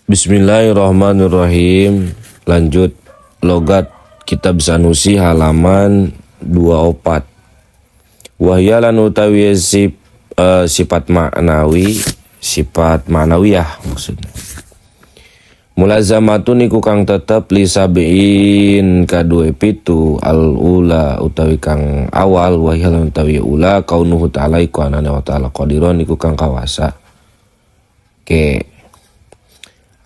Bismillahirrahmanirrahim. Lanjut logat Kitab Sanusi halaman 24. Wahya lan utawi sifat maknawi, sifat maknawiyah maksudnya. Mulazamatun iku kang tetep li sabiin kadue pitu, al ula utawi kang awal, wahya lan utawi ula kaunuhu ta'ala iku anane wa ta'ala qadiron iku kang kawasa. Ke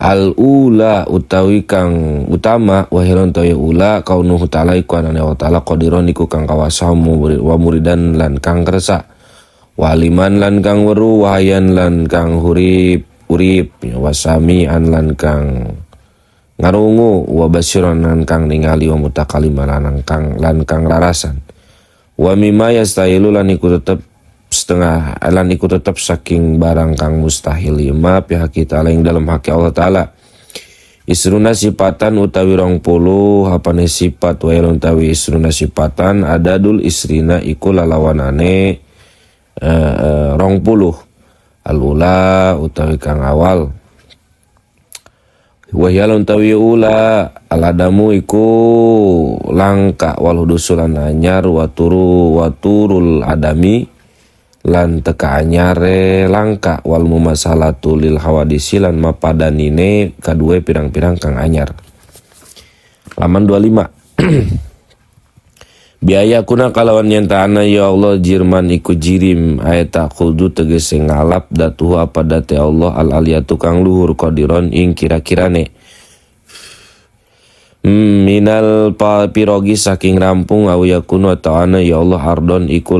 al ula utawi kang utama, wahya lan utawi ula kaunuhu ta'ala iku anane wa ta'ala qadiron iku kang kawasa wa muridan lan kang kersa, waliman lan kang weru, wahayan lan kang hurip urip, wasami an lan kang ngarungu, wa basiron lan kang ningali, wa mutakaliman lan kang rarasan, wa mimma yastahilu lan iku tetep setengah lan iku tetep saking barang kang mustahil lima pihak kita ing dalam hak Allah Ta'ala. Isruna sifatan utawi 20 apane sifat, wa utawi isruna sifatan adadul isrina iku lalawanane 20. Alula utawi kang awal, wahya utawi ula aladamu iku langka, wal hudusul lan anyar, waturu waturul adami lan teka anyare langka, wal mumasalatu lil hawadisi lan mapadanine kadue pirang-pirang kang anyar. Laman 25. Biaya kuna kalawan yen ta'ana ya Allah jirman iku jirim ayat taqudu tegese ngalap datuhu apa date Allah al aliyatu kang luhur qadiron ing kira-kirane minal pirogi saking rampung, au yakunu atau ana ya Allah ardon iku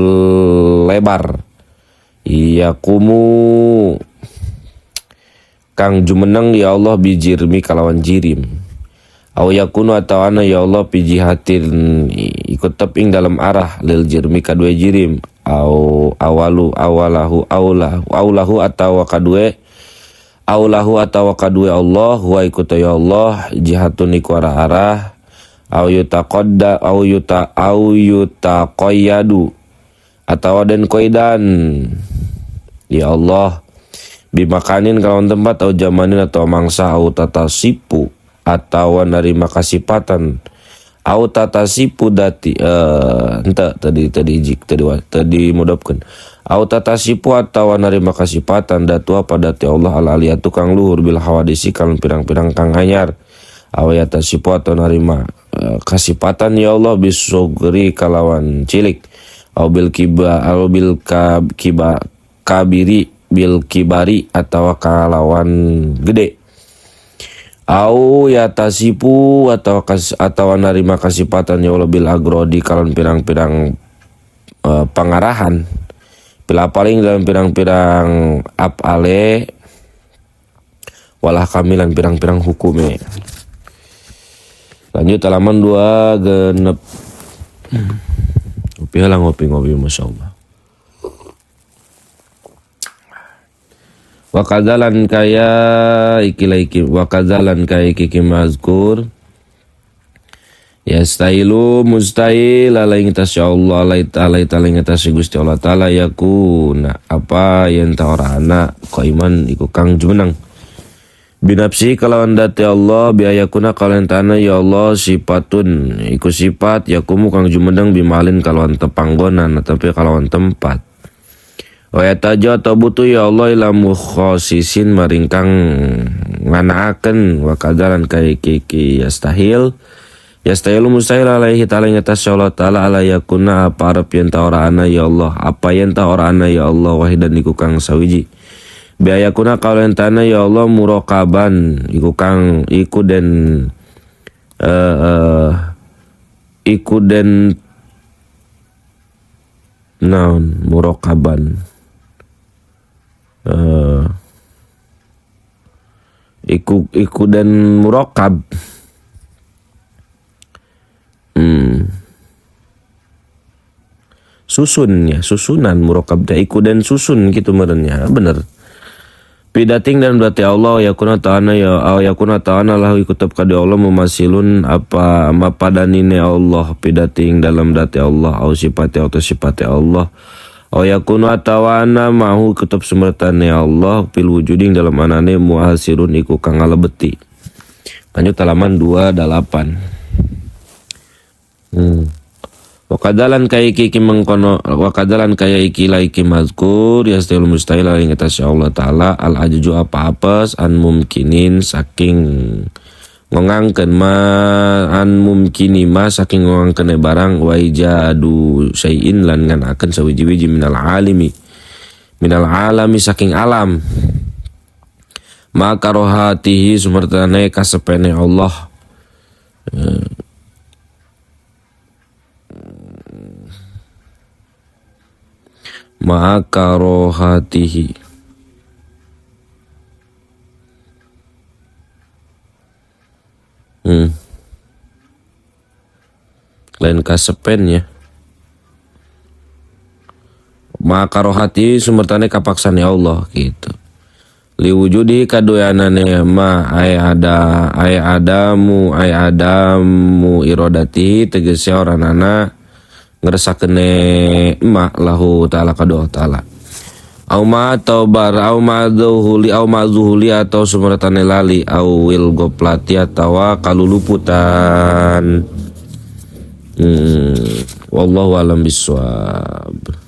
lebar yakumu kang jumeneng ya Allah bijirmi kalawan jirim, au yakunu atau ana ya Allah pijihatin ikut teping dalam arah lil jirmi kadue jirim, au awalu awalahu aulahu aulahu atau kadue aulahu atau kadue Allah wa ikut ya Allah jihatun iku arah-arah, au yutaqadda au yuta au yutaqayyadu atau den koidan ya Allah bimakanin kalawan tempat atau jamanin atau mangsa, au tatasipu atau narima kasipatan, au tatasipu dati ente tadi tadi jik tadi tadi mudopkeun, au tatasipu atau narima kasipatan datu apa dati Allah al aliyatu kang luhur bil hawadisi kang pirang-pirang kang anyar, au yatasipu atau narima kasipatan ya Allah bisugri kalawan cilik, au bil kiba au bil kiba kabiri bil kibari atau kalawan gede, au yatasipu atau atau narima kasipatan ya Allah bil agrodi kalawan pirang-pirang pangarahan bila paling dalam pirang-pirang ale walah kamilan pirang-pirang hukume. Lanjut halaman 26. Ngopi lah, ngopi-ngopi, Masya Allah. Wakadalan kaya iki iki wakadalan kaya iki mazkur yastahilu mustahil ala ing tasya Allah ala ta'ala ta'ala ing tasya Gusti Allah ta'ala yakuna apa yen ta ora ana iman iku kang jumeneng binafsi kalawan dati Allah biayakuna kalawan tanah ya Allah sifatun iku sifat yakumu kang jumeneng bimalin kalawan tepanggonan tapi kalawan tempat, wa yataja atau butuh ya Allah ila mukhasisin maring kang nganaaken, wa kadalan kaya iki yastahil yastahilu mustahil alaihi ta'ala ing atas Allah ta'ala ala yakuna apa arep yen ta ora ana ya Allah apa yen ta ora ana ya Allah wahidan iku kang sawiji biayakuna kalawan tanah ya Allah murakaban iku kang iku den iku den naon murakaban iku iku den murakab susun ya susunan murakab da iku den susun gitu merenya bener pidating dan berarti Allah yakuna ta'ana ya yakuna ta'ana lahu ikutap kade Allah memasilun apa mapadanine Allah pidating dalam dati Allah au sifati atau sifati Allah Aw yakunu atawana mahu ketep sumertane Allah fil wujuding dalam anane muhasirun iku kang ngalebeti. Lanjut halaman 28. Wakadalan kaya iki mengkono, wakadalan kaya iki la iki mazkur yastil mustahil ing atas Allah taala al ajju apa-apa an mumkinin saking ngongangkeun ma an mumkini ma saking ngongangkeun barang wa ijadu syai'in lan nganakeun sawiji-wiji minal alimi minal alami saking alam maka rohatihi sumertane kasepene Allah maka rohatihi lain kasepen ya maka rohati sumertane kapaksane Allah gitu liwujudi kadoyanane ma ay ada ay adamu ay adamu irodati tegese oranana ngeresakene ma lahu ta'ala kadu ta'ala au ma atau bar au ma dhuhuli au ma dhuhuli atau sumertane lali au wil goplati atawa kaluluputan. Wallahu alam biswab.